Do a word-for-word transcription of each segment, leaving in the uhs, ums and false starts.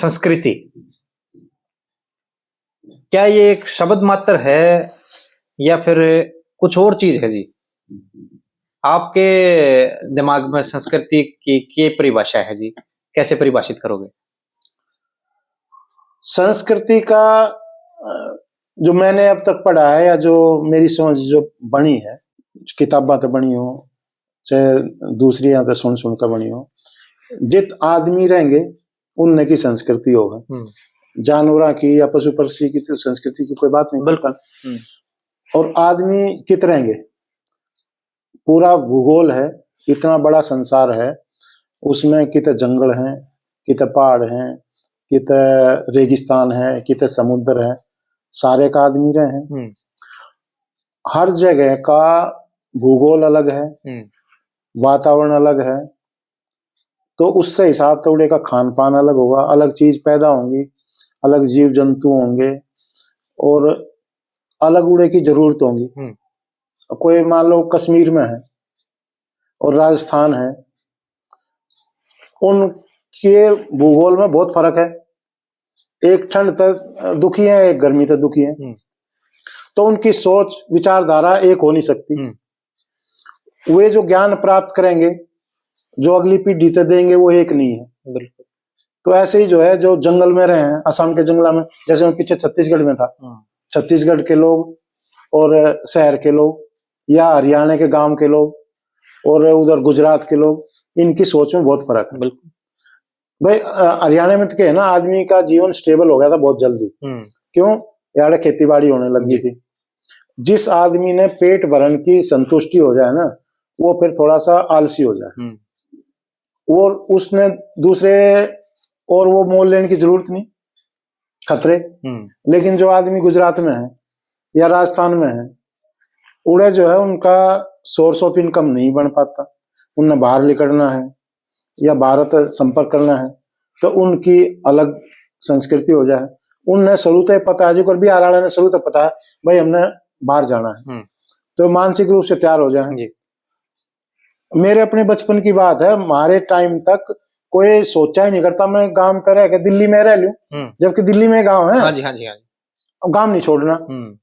संस्कृति, क्या ये एक शब्द मात्र है या फिर कुछ और चीज है जी? आपके दिमाग में संस्कृति की के परिभाषा है जी? कैसे परिभाषित करोगे? संस्कृति का, अ, जो मैंने अब तक पढ़ा है या जो मेरी समझ जो बनी है, किताबां तो बनी हो, चाहे दूसरी यहाँ तो सुन सुन कर बनी हो, जित आदमी रहेंगे उनने की संस्कृति होगा। हम्म। जानवरों की या पशु पक्षी की तो संस्कृति की कोई बात नहीं बिल्कुल। करता। और आदमी कित रहेंगे, पूरा भूगोल है, इतना बड़ा संसार है, उसमें कित जंगल हैं, कित पहाड़ हैं, कित रेगिस्तान है, कित समुद्र है, सारे का आदमी रहे हैं। हम्म। हर जगह का भूगोल अलग है, हम्म। वातावरण अलग है, तो उससे हिसाब तो उड़े का खान पान अलग होगा, अलग चीज पैदा होंगी, अलग जीव जंतु होंगे और अलग उड़े की जरूरत होंगी। हम्म। कोई मान लो कश्मीर में है और राजस्थान है, उनके भूगोल में बहुत फर्क है। एक ठंड तक दुखी है, एक गर्मी तक दुखी है। हम्म। तो उनकी सोच विचारधारा एक हो नहीं सकती। हम्म। वे जो ज्ञान प्राप्त करेंगे, जो अगली पीढ़ी तक देंगे, वो एक नहीं है। बिल्कुल। तो ऐसे ही जो है, जो जंगल में रहे हैं, असम के जंगलों में, जैसे मैं पीछे छत्तीसगढ़ में था, हाँ। छत्तीसगढ़ के लोग और शहर के लोग या हरियाणा के गांव के लोग और उधर गुजरात के लोग, इनकी सोच में बहुत फर्क है। बिल्कुल। भाई, अ, हरियाणा में तो क्या है ना, आदमी का जीवन स्टेबल हो गया था बहुत जल्दी। हम्म। क्यों? यार, खेती बाड़ी होने लग गई थी। जिस आदमी ने पेट भरण की संतुष्टि हो जाए ना, वो फिर थोड़ा सा आलसी हो जाए। हम्म। और उसने दूसरे, और वो मोल लेने की जरूरत नहीं, खतरे। हम्म। लेकिन जो आदमी गुजरात में है या राजस्थान में है, उड़े जो है उनका सोर्स ऑफ इनकम नहीं बन पाता, उनने बाहर निकलना है या भारत संपर्क करना है, तो उनकी अलग संस्कृति हो जाए। उनने शुरू तो पता है, जो कर बिहार वाले ने शुरू तो पता है, भाई, हमने बाहर जाना है, हम्म। तो मानसिक रूप से तैयार हो जाए। जी। मेरे अपने बचपन की बात है, हमारे टाइम तक कोई सोचा ही नहीं करता, मैं गांव में रह के दिल्ली में रह लूं, हम्म। जबकि दिल्ली में गांव है, हाँ जी, हाँ जी, हाँ जी। गांव नहीं छोड़ना। हम्म।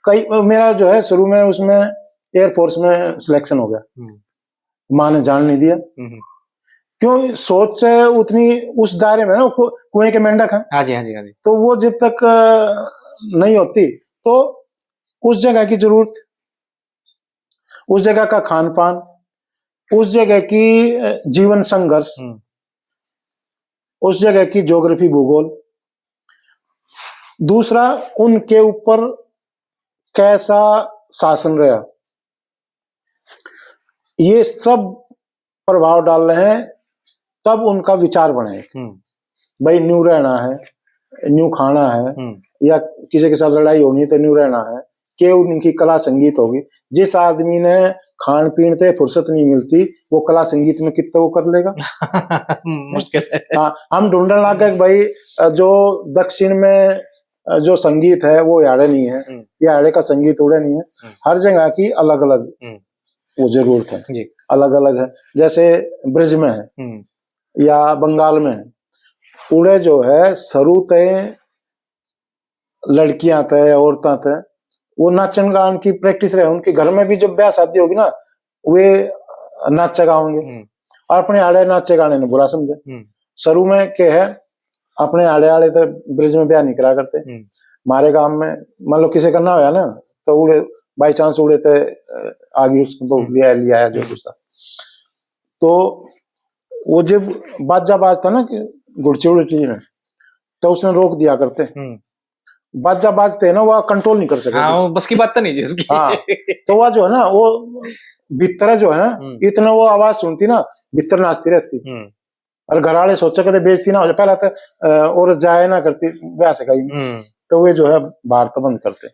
कई, मेरा जो है शुरू में उसमें एयरफोर्स में सिलेक्शन हो गया, हम्म। माँ ने जान नहीं दिया। हम्म। क्यों? सोच से उतनी उस दायरे में ना, कु-, कुएं के मेंढक हैं, हाँ जी, हाँ जी, हाँ जी। तो वो जब तक, अ, नहीं होती, तो उस जगह की जरूरत, उस जगह का खान पान, उस जगह की, अ, जीवन संघर्ष, हम्म। उस जगह की ज्योग्राफी, भूगोल, दूसरा उनके ऊपर कैसा शासन रहा, ये सब प्रभाव डाल रहे हैं, तब उनका विचार बने। हम्म। भाई, न्यू रहना है, न्यू खाना है, हम्म। या किसी के साथ लड़ाई होनी है तो न्यू रहना है, के उनकी कला संगीत होगी। जिस आदमी ने खान पीन से फुर्सत नहीं मिलती, वो कला संगीत में कितना वो कर लेगा? मुश्किल है। हाँ, हम ढूंढने लग गए कि भाई, अ, जो दक्षिण में, अ, जो संगीत है वो याड़े नहीं है, हम्म। याड़े का संगीत उड़े नहीं है। हम्म। हर जगह की अलग अलग हम्म। वो जरूरत है, जी। अलग अलग है। जैसे ब्रज में है हम्म। या बंगाल में है, उड़े जो है शुरू तय लड़कियां तय, औरतां तय, वो नाचन गान की प्रैक्टिस रहे। उनके घर में भी जब ब्याह शादी होगी ना, वे नाचे गावेंगे। हम्म। और अपने आड़े नाचे गाने ने बुरा समझे। हम्म। शुरू में के है, अपने आड़े आड़े तो ब्रज में ब्याह नहीं करा करते। हम्म। हमारे गांव में मान लो किसी का ना होया ना, तो उड़े बाई चांस उड़े तो, अ, आगे उसको हम्म। लिया, लिया जो हम्म। कुछ था। तो वो जब बाजा बाजता ना कि घुड़ची उड़ची में, तो उसने रोक दिया करते। हम्म। बाजा बाजते हैं ना, वो कंट्रोल नहीं कर सके। हाँ, वो बस की बात तो नहीं जी उसकी। हाँ, तो वह जो है ना, वो भीतर जो है ना, हम्म। इतना वो आवाज सुनती ना, भीतर नाचती रहती। हम्म। और घर वाले सोचे कदे बेइज्जती ना हो जाए, पहला तो, अ, औरत जाया ना करती ब्याह से कहीं, हम्म। तो वे जो है बाहर तो बंद करते।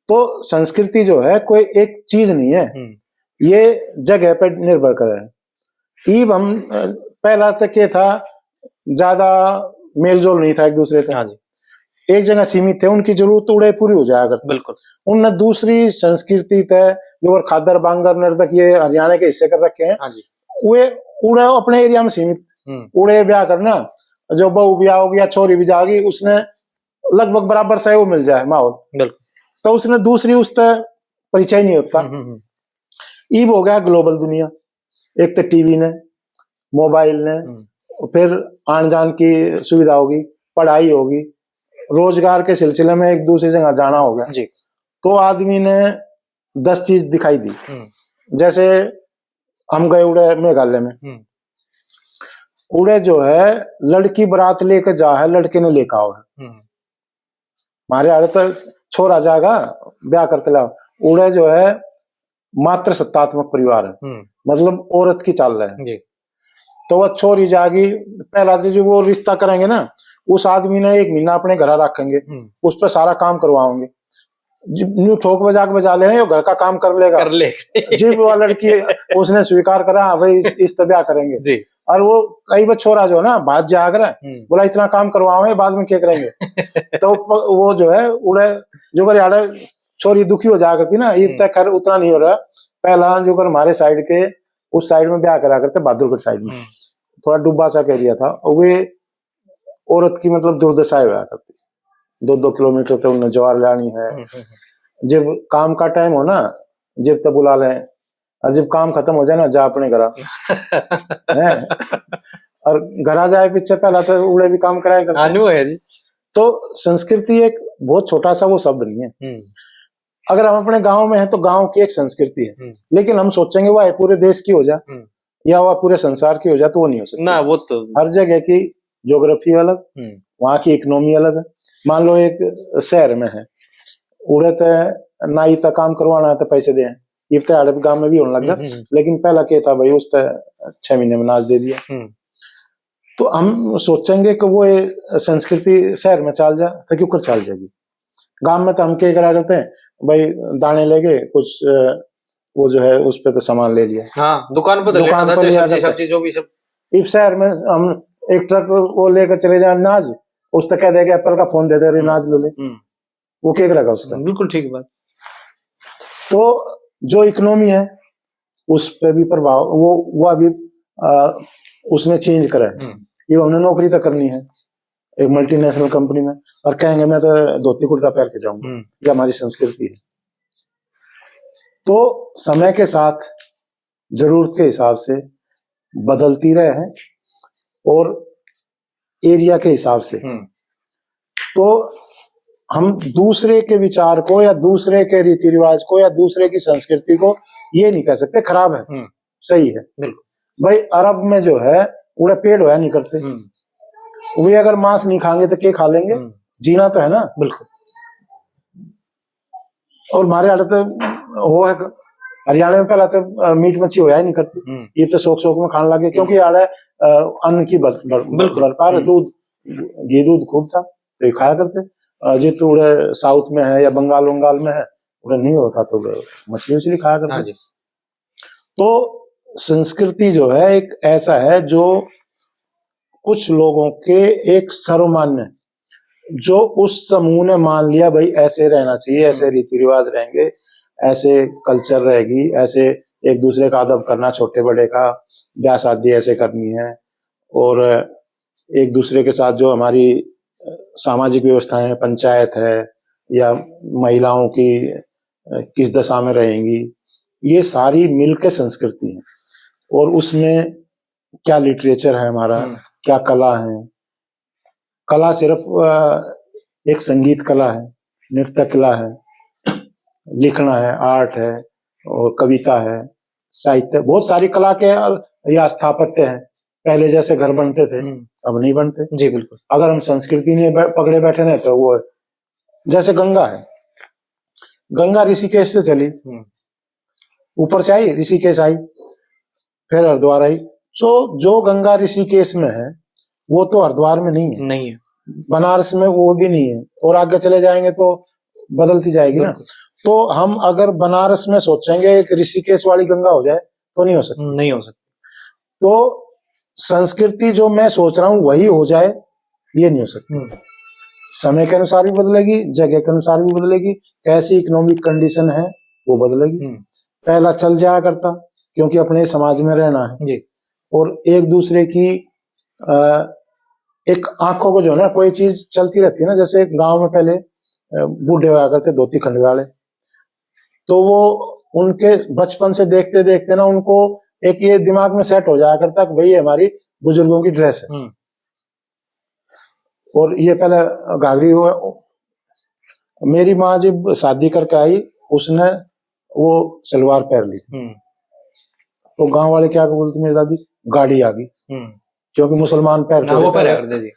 तो संस्कृति जो है कोई एक चीज नहीं है, हम्म। ये जगह पर निर्भर करे। ईब हम, अ, पहला तो के था, ज्यादा मेलजोल नहीं था एक दूसरे से, हाँ जी। एक जगह सीमित थे, उनकी जरूरत उड़े पूरी हो जाया करती। बिल्कुल। उनने दूसरी संस्कृति तय, जो और खादर बांगर नर्तक ये हरियाणा के हिस्से कर रखे हैं, हाँ जी। वे उड़े अपने एरिया में सीमित। हम्म। उड़े ब्याह करना, जो बहू भी आओगी या छोरी भी जाओगी, उसने लगभग बराबर सहयोग मिल जाए माहौल। बिल्कुल। तो उसने दूसरी उससे परिचय नहीं होता। हम्म, हम्म, हम्म। इब हो गया ग्लोबल दुनिया, एक तो टीवी ने, मोबाइल ने, हम्म। फिर आन जान की सुविधा होगी, पढ़ाई होगी, रोजगार के सिलसिले में एक दूसरी जगह जाना हो गया। जी। तो आदमी ने दस चीज दिखाई दी। हम्म। जैसे हम गए उड़े मेघालय में, हम्म। उड़े जो है लड़की बारात लेके जा है, लड़के ने लेके आओ है। हम्म। हमारे आड़े तो छोरा जाएगा ब्याह करके लाओ, उड़े जो है मात्र सत्तात्मक परिवार है, हम्म। मतलब औरत की चाल है। जी। तो वह छोरी जाएगी, पहला जो, जो वो रिश्ता करेंगे ना, उस आदमी ने एक महीना अपने घर रखेंगे, हम्म। उस पर सारा काम करवाओगे। जिब न्यू ठोक बजा के बजा ले, यो घर का काम कर लेगा। कर ले। जिब वह लड़की, उसने स्वीकार करा, "हाँ भाई, इस, इस तो ब्याह करेंगे।" जी। और वो कई बार छोरा जो है ना, बात जाग रहा है, हम्म। बोला, "इतना काम करवाओ, बाद में क्या करेंगे?" तो प-, वो जो है, उड़े जो कर यार, छोरी दुखी हो जाया करती ना, ये हम्म। तय खैर उतना नहीं हो रहा। पहला जो कर हमारे साइड के, उस साइड में ब्याह करा करते, बहादुरगढ़ साइड में, हम्म। थोड़ा डुब्बा सा एरिया था, वे औरत की मतलब दुर्दशा होया करती, दो दो किलोमीटर तक उन्हें जवार लानी है। हम्म, हम्म, हम्म। जब काम का टाइम हो ना, जब तक बुला लें, और जब काम खत्म हो जाए ना, जा अपने घर। हैं? और घर आ जाए पीछे, पहला तो उड़े भी काम कराया करते। हाँ, न्यू है जी। तो संस्कृति एक बहुत छोटा सा वो शब्द नहीं है। हम्म। अगर हम अपने गांव में हैं तो गांव की एक संस्कृति है, हम्म। लेकिन हम सोचेंगे वह पूरे देश की हो जाए, हम्म। या वह पूरे संसार की हो जाए, तो वो नहीं हो सकती। ना, वो तो हर जगह की ज्योग्राफी अलग, हम्म। वहाँ की इकोनॉमी अलग है। मान लो एक शहर में है, उड़े तो नाई तक काम करवाना है तो पैसे दें, इब तो आड़े गांव में भी होने लग गया। हम्म, हम्म। लेकिन पहला के था भाई, उस तक छह महीने में नाज दे दिया। हम्म। तो हम सोचेंगे कि वो ये संस्कृति शहर में चल जा, तो क्यों कर चल जाएगी? गांव में तो हम क्या करा करते हैं भाई, दाने ले गए कुछ, अ, वो जो है उस पे तो सामान ले लिया। हाँ, दुकान पे तो ले दुकान आता पे था, ले सब्जी, आता था। सब्जी जो भी सब। इस शहर में हम एक ट्रक वो लेकर चले जाए नाज, उस तक कह देगा एप्पल का फोन दे दे, "रे हम्म। नाज ले ले।" हम्म। वो क्या करेगा उसका? बिल्कुल ठीक बात। तो जो इकोनॉमी है उस पे भी प्रभाव, वो, वो अभी, अ, उसने चेंज करा है। हम्म। ये उन्हें नौकरी तो करनी है एक मल्टीनेशनल कंपनी में, और कहेंगे, "मैं तो धोती कुर्ता पहन के जाऊंगा, हम्म। ये हमारी संस्कृति है।" तो समय के साथ जरूरत के हिसाब से बदलती रहे हैं और एरिया के हिसाब से। हम्म। तो हम दूसरे के विचार को या दूसरे के रीति रिवाज को या दूसरे की संस्कृति को ये नहीं कह सकते खराब है, हम्म। सही है। बिल्कुल। भाई, अरब में जो है, उड़े पेड़ होया नहीं करते। हम्म। वे अगर मांस नहीं खाएंगे तो क्या खा लेंगे? हम्म। जीना तो है ना। बिल्कुल। और हमारे आड़े तो वो है, हरियाणा में पहला तो, अ, मीट मच्छी होया ही नहीं करती। हम्म। ये तो शौक शौक में खाने लगे, क्योंकि आड़े, अ, अन्न की बर-, बर-, बिल्कुल। बरपार है, हम्म। दूध, घी दूध खूब था, तो ये खाया करते। अ, जित उड़े साउथ में है या बंगाल वंगाल में है, उड़े नहीं होता, तो उड़े मछली उछली खाया करते। हाँ जी। तो संस्कृति जो है एक ऐसा है जो कुछ लोगों के एक सर्वमान्य, जो उस समूह ने मान लिया भाई ऐसे रहना चाहिए, ऐसे हम्म। रीति रिवाज रहेंगे, ऐसे कल्चर रहेगी, ऐसे एक दूसरे का अदब करना, छोटे बड़े का, ब्याह शादी ऐसे करनी है, और एक दूसरे के साथ जो हमारी, अ, सामाजिक व्यवस्थाएं, पंचायत है या महिलाओं की, अ, किस दशा में रहेंगी, ये सारी मिलकर संस्कृति है। और उसमें क्या लिटरेचर है हमारा, हम्म। क्या कला है। कला सिर्फ, अ, एक संगीत कला है, नृत्य कला है, लिखना है, आर्ट है, और कविता है, साहित्य, बहुत सारी कला के, अ, या स्थापत्य है। पहले जैसे घर बनते थे, हम्म। अब नहीं बनते। जी, बिल्कुल। अगर हम संस्कृति नहीं ब-, पकड़े बैठे ना, तो वो जैसे गंगा है, गंगा ऋषिकेश से चली, हम्म। ऊपर से आई, ऋषिकेश आई, फिर हरिद्वार आई। तो जो गंगा ऋषिकेश में है, वो तो हरिद्वार में नहीं है। नहीं है। बनारस में वो भी नहीं है। और आगे चले जाएंगे तो बदलती जाएगी ना। बिल्कुल। तो हम अगर बनारस में सोचेंगे एक ऋषिकेश वाली गंगा हो जाए, तो नहीं हो सकती। हम्म, नहीं हो सकती। तो संस्कृति जो मैं सोच रहा हूँ वही हो जाए, ये नहीं हो सकती। हम्म। समय के अनुसार भी बदलेगी, जगह के अनुसार भी बदलेगी, कैसी इकोनॉमिक कंडीशन है वो बदलेगी। हम्म। पहला चल जाया करता, क्योंकि अपने समाज में रहना है। जी। और एक दूसरे की अ, एक आंखों को जो है ना, कोई चीज चलती रहती है ना, जैसे गांव में पहले अ, बूढ़े होया करते धोती खंडवे वाले, तो वो उनके बचपन से देखते देखते ना उनको एक ये दिमाग में सेट हो जाया करता कि भाई ये हमारी बुजुर्गों की ड्रेस है। हम्म। और ये पहले घाघरी हुआ, मेरी माँ जब शादी करके आई, उसने वो सलवार पहन ली थी। हम्म। तो गांव वाले क्या बोलते, मेरी दादी, गाड़ी आ गई, हम्म। क्योंकि मुसलमान पहनते ना, वो थे पहले पहले। करते जी।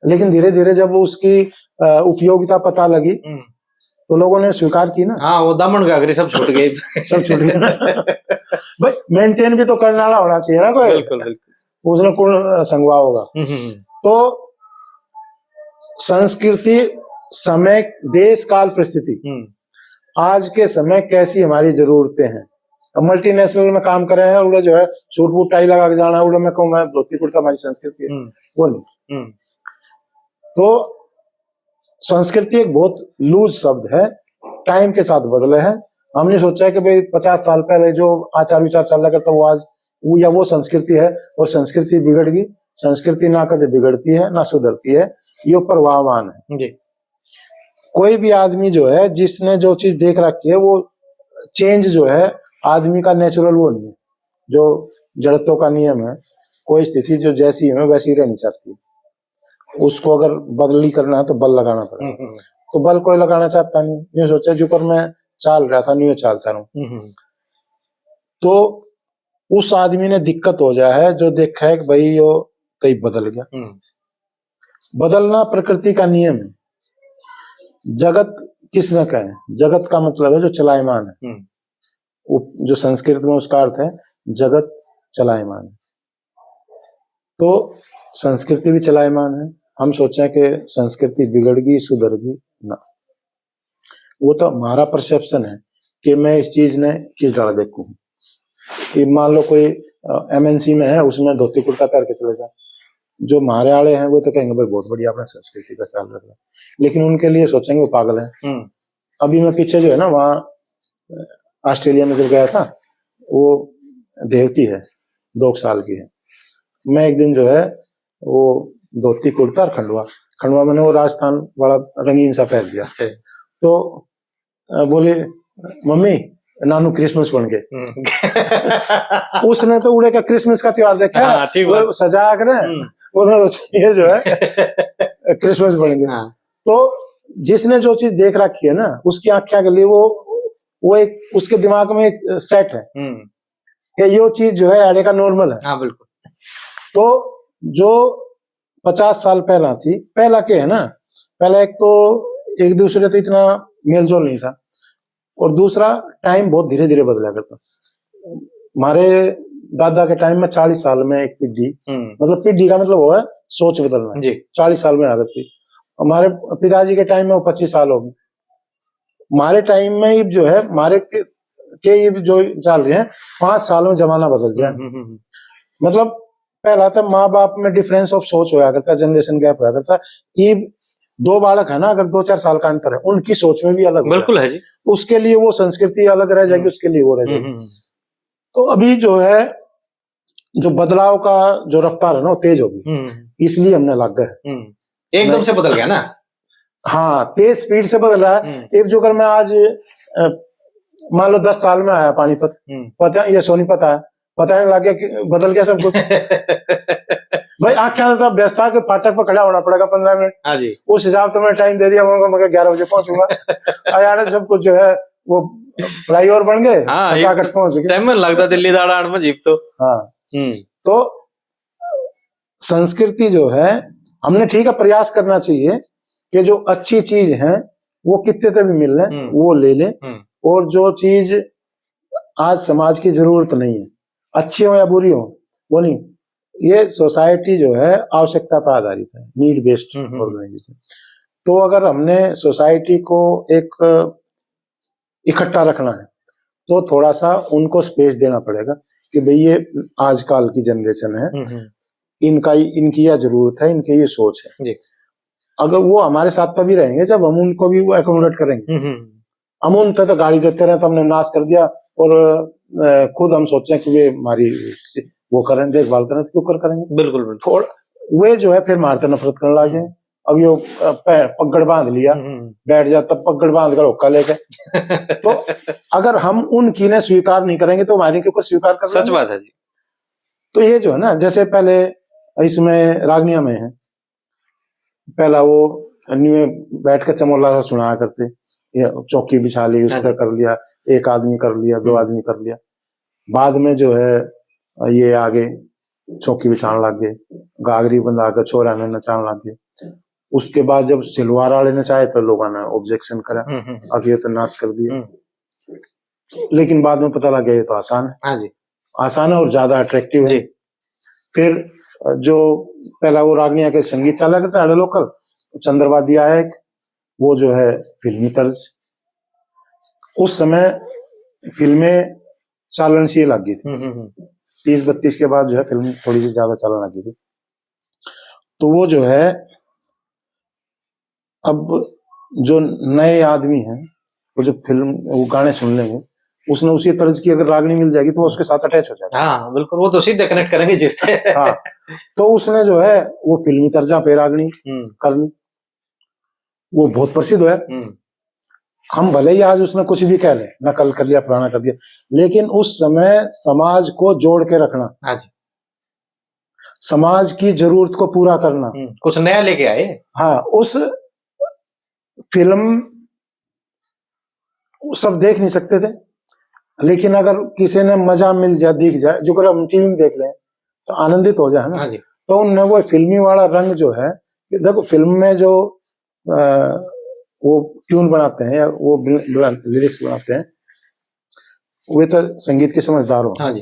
लेकिन धीरे धीरे जब उसकी अ, उपयोगिता पता लगी, हम्म। तो लोगों ने स्वीकार की ना। हाँ, वो दामन घाघरी सब छूट गए। सब छूट गए। भाई, मेंटेन भी तो करने वाला होना चाहिए ना कोई। बिल्कुल, बिल्कुल। उसने कौन अ, संगवा होगा? हम्म, हम्म, तो संस्कृति, समय, देश, काल, परिस्थिति, हम्म। आज के समय कैसी हमारी जरूरतें हैं। अब मल्टीनेशनल में काम कर रहे हैं, उड़े जो है सूट बूट टाई लगा के जाना है, उड़े मैं कहूँ मैं धोती कुर्ता हमारी संस्कृति है, हम्म। वो नहीं। हम्म। तो संस्कृति एक बहुत लूज शब्द है, टाइम के साथ बदले हैं। हमने सोचा है कि भाई पचास साल पहले जो आचार विचार चल रहा करता वो आज वो या वो संस्कृति है, और संस्कृति बिगड़ गई। संस्कृति ना कदे बिगड़ती है ना सुधरती है, ये प्रवाहमान है। जी। कोई भी आदमी जो है जिसने जो चीज देख रखी है वो चेंज जो है आदमी का नेचुरल वो नहीं है। जो जड़त्व का नियम है, कोई स्थिति जो जैसी है वैसी रहनी चाहती है, उसको अगर बदली करना है तो बल लगाना पड़ेगा। हम्म, हम्म। तो बल कोई लगाना चाहता नहीं, न्यू सोचा जो कर मैं चाल रहा था न्यू चालता रहूं। हम्म, हम्म। तो उस आदमी ने दिक्कत हो जाए है जो देखा है कि भाई यो तई बदल गया। हम्म। बदलना प्रकृति का नियम है। जगत किसने कहे? जगत का मतलब है जो चलायमान है। हम्म। उप-, जो संस्कृत में उसका अर्थ है जगत चलायमान है। तो संस्कृति भी चलायमान है। हम सोचें कि संस्कृति बिगड़ गई, सुधर गई, ना, वो तो हमारा परसेप्शन है कि मैं इस चीज ने किस ढाल देखूं। कि मान लो कोई एमएनसी में है, उसमें धोती कुर्ता पहन के चले जाए, जो हमारे आले हैं वो तो कहेंगे भाई बहुत बढ़िया, अपने संस्कृति का ख्याल रख रहे हैं। लेकिन उनके लिए सोचेंगे वो पागल है। हम्म। अभी मैं पीछे जो है ना वहाँ ऑस्ट्रेलिया में जब गया था, वो देवती है, दो साल की है। मैं एक दिन जो है वो धोती कुर्ता और खंडवा, खंडवा मैंने वो राजस्थान वाला रंगीन सा पहन लिया। अच्छा। तो अ, बोले, "मम्मी, नानू क्रिसमस बन गए।" हम्म। उसने तो उड़े का क्रिसमस का त्योहार देखा है, हाँ, ठीक बात। वो सजा कर हम्म। वो ये जो है क्रिसमस बन गए। हाँ। तो जिसने जो चीज देख रखी है ना, उसकी आंखें के लिए वो वो एक उसके दिमाग में एक सेट है हम्म। कि यो चीज जो है आड़े का नॉर्मल है। हाँ, बिल्कुल। तो जो पचास साल पहला थी, पहला के है ना, पहला एक तो एक दूसरे तो इतना मेलजोल नहीं था, और दूसरा टाइम बहुत धीरे धीरे बदला करता। हमारे दादा के टाइम में चालीस साल में एक पीढ़ी, हम्म। मतलब पीढ़ी का मतलब वो है सोच बदलना। जी। चालीस साल में आ गई थी। हमारे पिताजी के टाइम में वो पच्चीस साल हो गए। हमारे टाइम में ये जो है, हमारे के, के ये जो चल रहे हैं, पांच साल में जमाना बदल गया। हम्म, हम्म, हम्म। मतलब पहला तो माँ बाप में डिफरेंस ऑफ सोच होया करता, जनरेशन गैप होया करता। ये दो बालक है ना, अगर दो चार साल का अंतर है, उनकी सोच में भी अलग हो जाए। बिल्कुल है जी। उसके लिए वो संस्कृति अलग रह जाएगी, हम्म। उसके लिए वो रह जाएगी। हम्म, हम्म, तो अभी जो है, जो बदलाव का जो रफ्तार है ना, वो तेज होगी, हम्म, इसलिए हमने लग गए। हम्म। एकदम नहीं। से बदल गया ना। हाँ, तेज स्पीड से बदल रहा है। हम्म। एक जो अगर मैं आज अ, मान लो दस साल में आया पानीपत, हम्म। पता, ये सोनीपत आया, पता नहीं लग गया कि बदल गया सब कुछ। भाई आख्या ने तो व्यस्त था कि फाटक पर खड़ा होना पड़ेगा पंद्रह मिनट। हाँ जी। उस हिसाब से मैं टाइम दे दिया, मैं, मैं ग्यारह बजे पहुंचूंगा। और यार सब कुछ जो है वो फ्लाईओवर बन गए, हाँ, फटाफट एक पहुंच गए। टाइम में लगता दिल्ली दाड़ा आने में जीप तो। हाँ, हम्म। तो संस्कृति जो है, हमने ठीक है प्रयास करना चाहिए कि जो अच्छी चीज है वो कितने तक भी मिल लें, हम्म। वो ले लें। हम्म। और जो चीज आज समाज की जरूरत नहीं है, अच्छी हो या बुरी हो, वो नहीं, ये सोसाइटी जो है आवश्यकता पर आधारित है, नीड बेस्ड हम्म, हम्म। ऑर्गेनाइजेशन। तो अगर हमने सोसाइटी को एक इकट्ठा रखना है तो थोड़ा सा उनको स्पेस देना पड़ेगा कि भाई ये आजकल की जनरेशन है, हम्म, हम्म। इनका, इनकी यह जरूरत है, इनकी ये सोच है। जी। अगर वो हमारे साथ तभी रहेंगे जब हम उनको भी वो एकोमोडेट करेंगे। हम्म, हम्म। हम उन तक तो गाली देते रहे तो हमने नाश कर दिया, और अ, खुद हम सोचें कि वे हमारी वो करें, देखभाल करें, तो क्यों कर करेंगे? बिल्कुल, बिल्कुल। थोड़ा वे जो है फिर मारते नफरत करने लग जाए। अब यो, अ, पै-, पगड़ बांध लिया, हम्म, हम्म। बैठ जाता पगड़ बांध कर होका लेके। तो अगर हम उनकी ने स्वीकार नहीं करेंगे तो हमारी क्यों कर स्वीकार कर सच लेंगे? बात है जी। तो ये जो है ना, जैसे पहले इसमें रागनिया में है, पहला वो न्यू बैठ के चमोला सा सुनाया करते, ये चौकी बिछा ली, हाँ उसका जी। कर लिया, एक आदमी कर लिया, दो हम्म। आदमी कर लिया। बाद में जो है ये आगे चौकी बिछाने लग गए, घाघरी बंधा के छोरा ने नचाने लग गए। उसके बाद जब सिलवार वाले ने चाहे तो लोगों ने ऑब्जेक्शन करा, हम्म, हम्म, हम्म। अब ये तो नाश कर दिया। हम्म। लेकिन बाद में पता लग गया ये तो आसान है, हाँ जी। आसान है और ज्यादा अट्रैक्टिव है। जी। फिर जो पहला वो रागनिया के संगीत चला करता है लोकल, चंद्रवादी आया एक, वो जो है फिल्मी तर्ज। उस समय फिल्में चालन सी लग गई थी, हम्म, हम्म, हम्म। तीस बत्तीस के बाद जो है फिल्म थोड़ी सी ज्यादा चलन लग गई थी। तो वो जो है, अब जो नए आदमी हैं, वो जो फिल्म, वो गाने सुन लेंगे, उसने उसी तर्ज की अगर रागनी मिल जाएगी तो वो उसके साथ अटैच हो जाएगा। हाँ, बिल्कुल, वो तो सीधे कनेक्ट करेंगे जिससे। हाँ, तो उसने जो है वो फिल्मी तर्जा पे रागनी हम्म। कर ली, वो बहुत प्रसिद्ध हुआ। हम्म। हम भले ही आज उसने कुछ भी कह लें, नकल कर लिया, फलाना कर दिया, लेकिन उस समय समाज को जोड़ के रखना, हाँ जी। समाज की जरूरत को पूरा करना। हम्म, कुछ नया लेके आए। हाँ, उस फिल्म सब देख नहीं सकते थे, लेकिन अगर किसी ने मजा मिल जाए, दिख जाए, जो कर हम टीवी में देख लें तो आनंदित हो जाए ना। हाँ जी। तो उनने वो फिल्मी वाला रंग जो है, देखो फिल्म में जो अ, वो ट्यून बनाते हैं या वो लिरिक्स बनाते हैं, वे तो संगीत के समझदार हो। हाँ जी।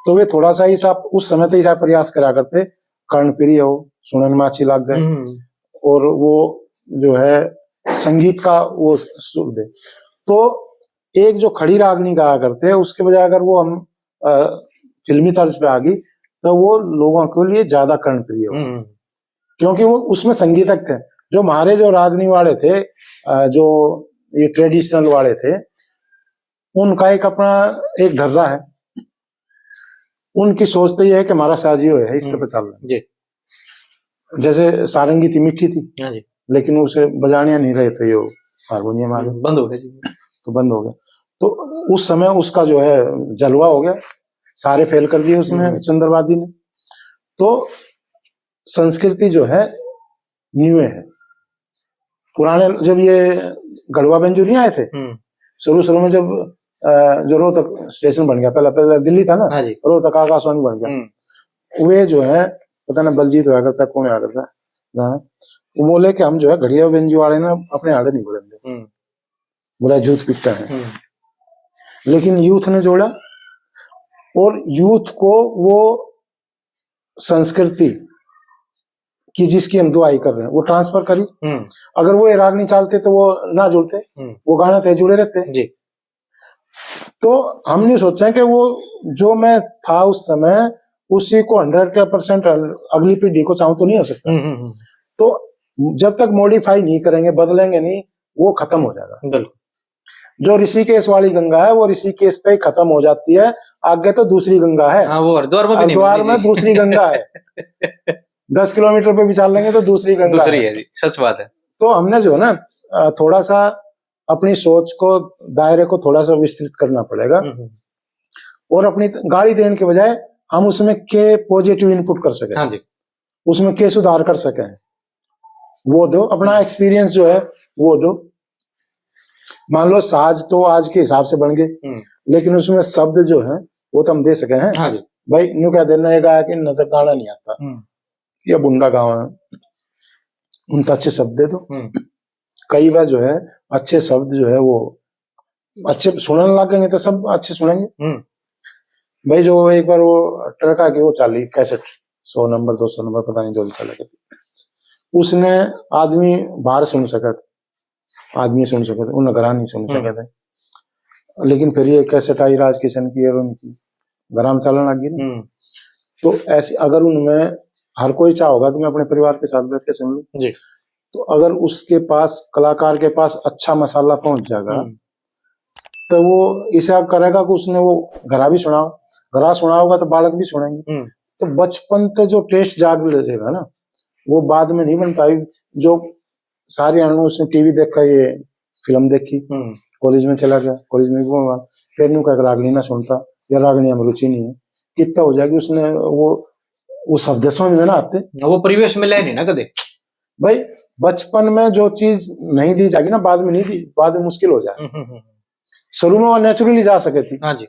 तो वे थोड़ा सा ऐसा, उस समय तो ऐसा प्रयास करा करते, कर्णप्रिय हो, सुनन में अच्छी लग गए, हम्म। और वो जो है संगीत का वो सुर दे। तो एक जो खड़ी रागनी गाया करते हैं, उसके बजाय अगर वो हम अ, फिल्मी तर्ज पे आ गई, तो वो लोगों के लिए ज्यादा कर्णप्रिय हो, हम्म। क्योंकि वो उसमें संगीतक थे। जो हमारे जो रागनी वाले थे, अ, जो ये ट्रेडिशनल वाले थे, उनका एक अपना एक ढर्रा है। उनकी सोच तो ये है कि हमारा साजियो है, इससे हम्म। पे चल रहे हैं। जी। जैसे सारंगी थी, मीठी थी, हाँ जी। लेकिन उसे बजानिया नहीं रहे थे यो हारमोनियम वाले, बंद हो गया जी। तो बंद हो गया। तो उस समय उसका जो है जलवा हो गया, सारे फेल कर दिए उसमें हम्म। चंद्रवादी ने। तो संस्कृति जो है न्यू है। पुराने जब ये गढ़वा बेंजू नहीं आए थे, हम्म। शुरू शुरू में जब, अ, जो रोहतक स्टेशन बन गया, पहला, पहला दिल्ली था ना, हाँ जी। रोहतक आकाशवाणी बन गया। हम्म। वे जो है, पता ना बलजीत होया करता, कौन होया करता, हाँ। वो बोले कि हम जो है घड़िया बेंजू वाले ना अपने आड़े नहीं बढ़न दे। हम्म। बोला झूठ पिटता है। हम्म। लेकिन यूथ ने जोड़ा और यूथ को वो संस्कृति की जिसकी हम दुहाई कर रहे हैं, वो ट्रांसफर करी। हम्म। अगर वो ये राग नहीं चालते तो वो ना जुड़ते, हम्म। वो गाने थे जुड़े रहते। जी। तो हमने सोचा कि वो जो मैं था उस समय, उसी को हंड्रेड का परसेंट अगली पीढ़ी को चाहूँ तो नहीं हो सकता। हम्म, हम्म, हम्म। तो जब तक मॉडिफाई नहीं करेंगे, बदलेंगे नहीं, वो खत्म हो जाएगा। बिल्कुल। जो ऋषिकेश वाली गंगा है, वो ऋषिकेश पे ही खत्म हो जाती है, आगे तो दूसरी गंगा है। हाँ, वो हरिद्वार में भी नहीं हरिद्वार मिलनी में जी। दूसरी गंगा है। दस किलोमीटर पे भी चल लेंगे तो दूसरी गंगा दूसरी है। है जी, सच बात है। तो हमने जो है ना, अ, थोड़ा सा अपनी सोच को, दायरे को थोड़ा सा विस्तृत करना पड़ेगा हम्म, हम्म। और अपनी गाली देने के बजाय हम उसमें के पॉजिटिव इनपुट कर सकें, हाँ जी। उसमें के सुधार कर सकें, वो दो। अपना एक्सपीरियंस जो है वो दो। मान लो साज तो आज के हिसाब से बन गए, हम्म। लेकिन उसमें शब्द जो है वो तो हम दे सके हैं। हाँ जी। भाई न्यू कह देना, ये गाया कि इन्हें तो गाना नहीं आता, हम्म। ये बुंडा गावा है, उन तो अच्छे शब्द दे दो। हम्म। कई बार जो है अच्छे शब्द जो है वो अच्छे सुनने लगेंगे तो सब अच्छे सुनेंगे। हम्म। भाई जो एक बार वो ट्रक आके वो चाली कैसेट, सौ नंबर, दो सौ नंबर, पता नहीं जो भी चला करती, उसने आदमी बाहर सुन सका था, आदमी सुन सके थे, उन्हें घरा नहीं सुन हम्म। सके थे। लेकिन फिर ये कैसेट आई राज किशन की और उनकी, घरा में चलन लग गई ना। हम्म। तो ऐसे अगर उनमें हर कोई चाह होगा कि मैं अपने परिवार के साथ बैठ के सुन लूं, जी। तो अगर उसके पास, कलाकार के पास अच्छा मसाला पहुंच जाएगा, हम्म। तो वो इसा करेगा कि उसने वो घरा भी सुनाओ, घरा सुनाओगा तो बालक भी सुनेंगे। हम्म। तो बचपन ते जो टेस्ट जाग लेगा ना, वो बाद में नहीं बनता। अभी जो सारे आने उसने टीवी देखा, ये फिल्म देखी, हम्म। कॉलेज में चला गया, कॉलेज में भी घूमा, फिर न्यू कह रागनी ना सुनता या रागनी में रुचि नहीं है, कितना हो जाएगी उसने वो वो शब्द समझ में ना आते। वो परिवेश में ले नहीं ना कदे। भाई, बचपन में जो चीज नहीं दी जाएगी ना, बाद में नहीं दी, बाद में मुश्किल हो जाए। हम्म, हम्म, हम्म। शुरू में वो नेचुरली जा सके थी। हाँ जी।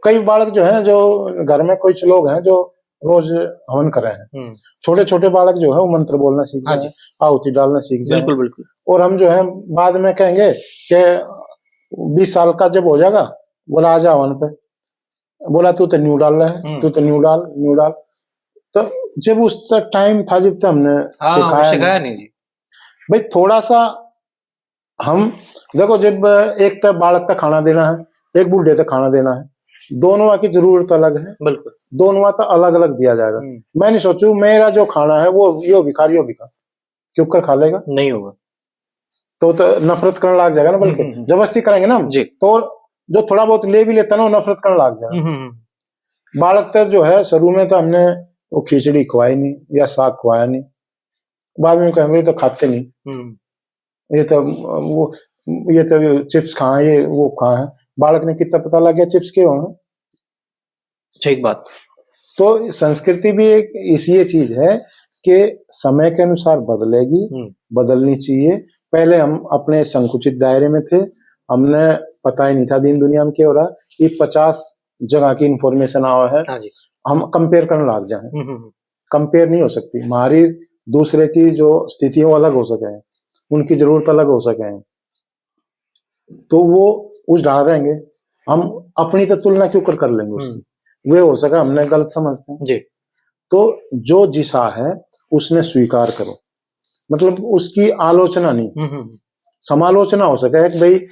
कई बालक जो है, जो घर में कुछ लोग हैं जो रोज हवन कर रहे हैं, हम्म। छोटे छोटे बालक जो है वो मंत्र बोलना सीख हाँ जाए, जी। आहुति डालना सीख जाए। बिल्कुल, बिल्कुल। और हम जो है बाद में कहेंगे कि बीस साल का जब हो जाएगा, बोला, "आ जा हवन पे।" बोला, "तू तो न्यू डाल रहा है, हम्म। तू तो न्यू डाल, न्यू डाल।" तो जब उस टाइम था, जब तो हमने हाँ, सिखाया नहीं। सिखाया नहीं जी। भाई, थोड़ा सा हम देखो, जब एक तो बालक तक खाना देना है, एक बूढ़े तक खाना देना है, दोनों की जरूरत अलग है, बिल्कुल। दोनों का अलग अलग दिया जाएगा। हम्म। मैं नहीं सोचू मेरा जो खाना है वो यो भी खा, यो भी खा, क्यों कर खा लेगा? नहीं होगा। तो, तो नफरत करने लग जाएगा ना, बल्कि हम्म, हम्म। जबरदस्ती करेंगे ना हम। जी। तो जो थोड़ा बहुत ले भी लेता ना, वो नफरत करने लग जाएगा। हम्म, हम्म, हम्म। बालक तो जो है, शुरू में तो हमने वो खिचड़ी खवाई नहीं या साग खवाया नहीं, बाद में कहेंगे, "ये तो खाते नहीं, हम्म। ये तो वो, ये तो चिप्स खाए, ये वो खाए।" बालक ने कितना पता लग गया चिप्स के हो? ठीक बात। तो संस्कृति भी एक इसी ये चीज है कि समय के अनुसार बदलेगी, हम्म। बदलनी चाहिए। पहले हम अपने संकुचित दायरे में थे, हमने पता ही नहीं था दीन दुनिया में क्या हो रहा। ये पचास जगह की इंफॉर्मेशन आवा है, हाँ जी। हम कंपेयर करने लग जाए। हम्म, हम्म, हम्म। कंपेयर नहीं हो सकती। हमारी दूसरे की जो स्थिति है वो अलग हो सके, उनकी जरूरत अलग हो सके, तो वो उस ढाल रहेंगे। हम अपनी तो तुलना क्यों कर, कर लेंगे उससे? वे हो सका हमने गलत समझते हैं। जी। तो जो जिसा है उसने स्वीकार करो, मतलब उसकी आलोचना नहीं, हम्म, हम्म, हम्म। समालोचना हो सके कि भाई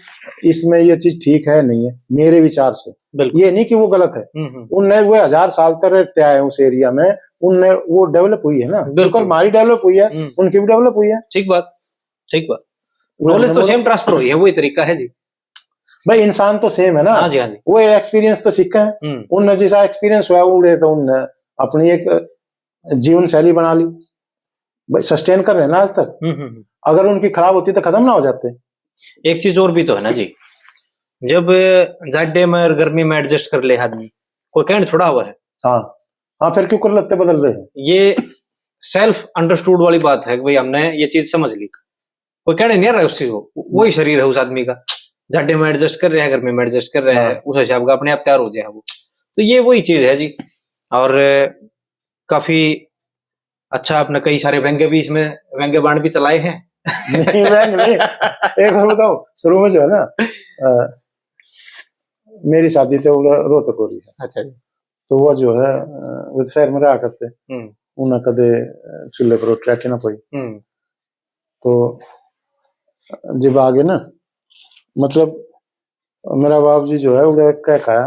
इसमें ये चीज ठीक है, नहीं है, मेरे विचार से। बिल्कुल। ये नहीं कि वो गलत है। हम्म, हम्म। उनने वो हजार साल तक रहते आए उस एरिया में, उनने वो डेवलप हुई है ना, बिल्कुल। बिल्कुल हमारी डेवलप हुई है, हम्म। उनकी भी डेवलप हुई है। ठीक बात, ठीक बात। वो नॉलेज तो हमने सेम ट्रांसफर हुई है, वही तरीका है जी। भाई इंसान तो सेम है ना, हाँ जी, हाँ जी। वो एक्सपीरियंस तो सीखा है। हम्म। उनने जैसा एक्सपीरियंस हुआ वो तो उनने अपनी एक जीवन शैली बना ली, भाई सस्टेन कर रहे हैं ना आज तक। हम्म, हम्म, हम्म। अगर उनकी खराब होती तो खत्म ना हो जाते। एक चीज और भी तो है ना जी, जब जाडे में और गर्मी में एडजस्ट कर ले आदमी, कोई कहने थोड़ा हुआ है। हाँ, हाँ, फिर क्यों कर लेते, बदल रहे हैं? ये सेल्फ अंडरस्टूड वाली बात है कि भाई हमने ये चीज समझ ली, कोई कहने नहीं आ रहा है उस चीज को, वही शरीर है उस आदमी का, जाडे में एडजस्ट कर रहा है, गर्मी में एडजस्ट कर रहा है, हाँ। उस हिसाब का अपने आप तैयार हो जाए वो। तो ये वही चीज है जी। और काफी अच्छा, आपने कई सारे व्यंग्य भी इसमें, व्यंग्य बाण भी चलाए हैं। नहीं, व्यंग नहीं। एक और बताओ, शुरू में जो है ना, अ, मेरी शादी तो वो रोहतक हो रही है, अच्छा जी। तो वो जो है, अ, वो शहर में रहा करते, हम्म। उन्हें कदे, अ, चूल्हे पर रोटी राटी ना पाई। हम्म। तो जब आगे ना, मतलब मेरा बाप जी जो है वो कह खाया,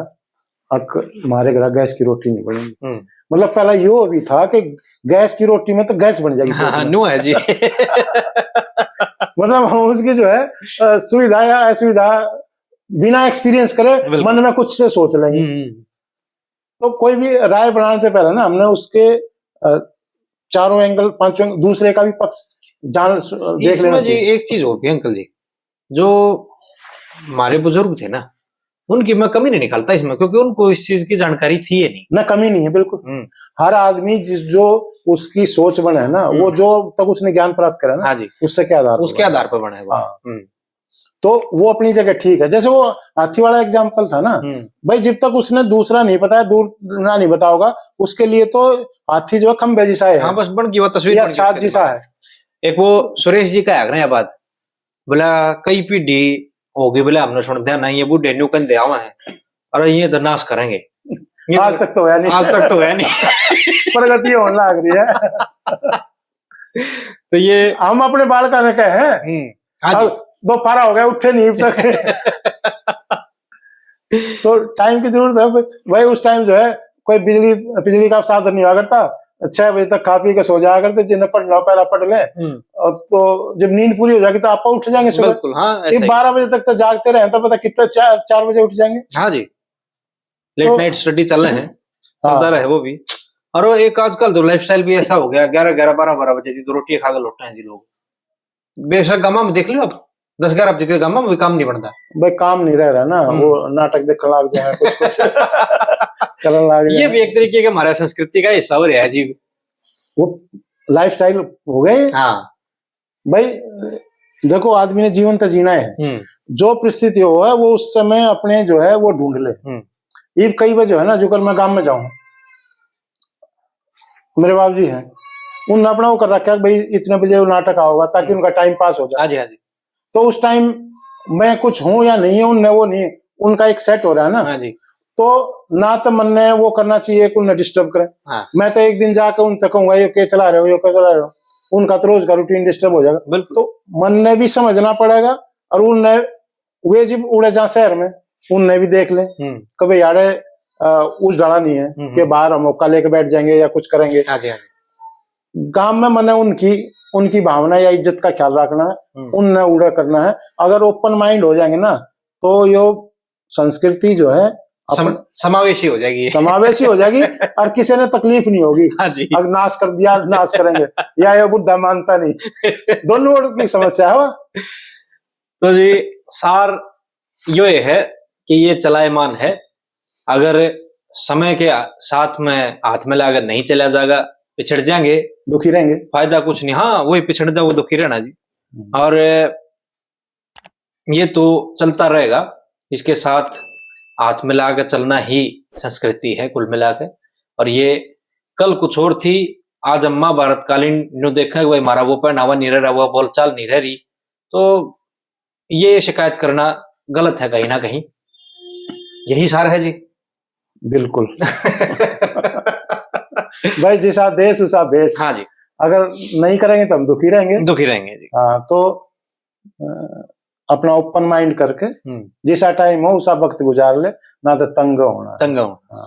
"अक, हमारे घर गैस की रोटी नहीं बनेगी।" हम्म। मतलब पहला यो भी था कि गैस की रोटी में तो गैस बन जाएगी। हाँ, हाँ, न्यू है जी। मतलब हम उसकी जो है, अ, सुविधा या असुविधा बिना एक्सपीरियंस करे बिल्कुल। मन में कुछ से सोच लेंगे। हम्म। तो कोई भी राय बनाने से पहले ना हमने उसके, अ, चारों एंगल, पांचों एंगल, दूसरे का भी पक्ष जान, देख लेना इसमें जी चाहिए। एक चीज और भी अंकल जी, जो हमारे बुजुर्ग थे ना, उनकी मैं कमी नहीं निकालता इसमें, क्योंकि उनको इस चीज की जानकारी थी ही नहीं। ना, कमी नहीं है बिल्कुल। हम्म। हर आदमी जिस, जो उसकी सोच बने है ना, वो हम्म। जो तक उसने ज्ञान प्राप्त करा ना, हाँ जी। उससे क्या आधार उसके पर आधार पर बने वो। हाँ। हम्म। तो वो अपनी जगह ठीक है। जैसे वो हाथी वाला एग्जाम्पल था ना, हम्म। भाई, जब तक उसने दूसरा नहीं बताया, दूर ना नहीं बताओगा, उसके लिए तो हाथी जो है खंबे जैसा है, हाँ, बस बन गई वो तस्वीर या बन गई छात उसके जैसा दिमाग है। में। एक वो सुरेश जी का है ना ये बात, बोला कई पीढ़ी होगी, बोले हमने सुनते ना, ये बूढ़े न्यू कंधे आवा है और ये तो नाश करेंगे। ये आज तक तो होया नहीं। आज तक तो होया नहीं। प्रगति होने लग रही है। तो ये हम अपने बालका ने कहे हैं, हम्म, हाँ जी। अब दोपहरा हो गया, उठे नहीं अब तक। तो टाइम की जरूरत है भाई। उस टाइम जो है कोई बिजली, बिजली का साधन नहीं हुआ करता, छह बजे तक खा पी के सो जाया करते, जिन्हें पढ़ना हो पहला पढ़ ले। हम्म। और तो जब नींद पूरी हो जाएगी तो आप उठ जाएंगे सुबह। बिल्कुल, हाँ, ऐसा ये ही। बारह बजे तक तो जागते रहे, तो पता कितना, चार, चार बजे उठ जाएंगे। हाँ जी, लेट तो नाइट स्टडी चल रहे हैं, हाँ। चलता रहे वो भी। और वो एक आजकल तो लाइफस्टाइल भी ऐसा हो गया, ग्यारह, ग्यारह, बारह, बारह बजे जी तो रोटी खा के लौटे हैं जी लोग। बेशक गामा में देख लो आप, दस ग्यारह बजे तक गामा में भी काम नहीं बनता। भाई, काम नहीं रह रहा ना, हम्म। वो नाटक देखने लग जाए, कुछ, कुछ करने लग ये जाए। भी एक तरीके का हमारा संस्कृति का हिस्सा हो रहा है जी। वो लाइफस्टाइल हो गए। हाँ। भाई, देखो, आदमी ने जीवन तो जीना है। हम्म। जो परिस्थिति हो है, वो उस समय अपने जो है, वो ढूंढ ले। हम्म। ये कई बार जो है ना, जो कर मैं गांव में जाऊं, मेरे बाबू जी हैं, उनने अपना वो कर रखा है कि भाई, इतने बजे वो नाटक आओगा, ताकि हम्म। उनका टाइम पास हो जाए। हाँ जी, हाँ जी। तो उस टाइम मैं कुछ हूँ या नहीं हूँ, उनने वो नहीं, उनका एक सेट हो रहा है ना। हाँ जी। तो ना तो मन ने वो करना चाहिए कि उन्हें डिस्टर्ब करें। हाँ। मैं तो एक दिन जाके उनसे कहूंगा, "ये क्या चला रहे हो, ये क्या चला रहे हो?" उनका तो रोज का रूटीन डिस्टर्ब हो जाएगा। बिल्कुल। तो मन ने भी समझना पड़ेगा, और उनने, वे जब उड़े जा शहर में, उनने भी देख ले हम्म। कि भाई, यार, अ, उस डाला नहीं है हम्म। कि बाहर हम मौका लेके बैठ जाएंगे या कुछ करेंगे। हाँ जी, हाँ जी। गांव में मने उनकी, उनकी भावना या इज्जत का ख्याल रखना है, हम्म। उनने उड़ा करना है। अगर ओपन माइंड हो जाएंगे ना, तो यो संस्कृति जो है अपन सम-, समावेशी हो जाएगी। समावेशी हो जाएगी और किसी ने तकलीफ नहीं होगी। हाँ जी। अब नाश कर दिया, नाश करेंगे, या ये बुढ़ा मानता नहीं, दोनों ओर की समस्या है वो। तो जी, सार यो ये है कि ये चलायमान है। अगर समय के साथ में हाथ मिला अगर नहीं चला जाएगा, पिछड़ जाएंगे। दुखी रहेंगे। फायदा कुछ नहीं। हाँ, वही पिछड़ जाओ, वो दुखी रहना जी। हम्म। और ये तो चलता रहेगा, इसके साथ हाथ मिला के चलना ही संस्कृति है कुल मिला के। और ये कल कुछ और थी, आज हम महाभारत कालीन न्यू देखें कि भाई, हमारा वो पहनावा नहीं रह रहा, वो बोलचाल नहीं रह रही, तो ये शिकायत करना गलत है कहीं ना कहीं। यही सार है जी। बिल्कुल। भाई, जैसा देश उसा भेष। हाँ जी। अगर नहीं करेंगे तो हम दुखी रहेंगे। दुखी रहेंगे जी। हाँ, तो, अ, अपना ओपन माइंड करके हम्म। जैसा टाइम हो उसा वक्त गुजार ले, ना तो तंग होना। तंग होना। हाँ।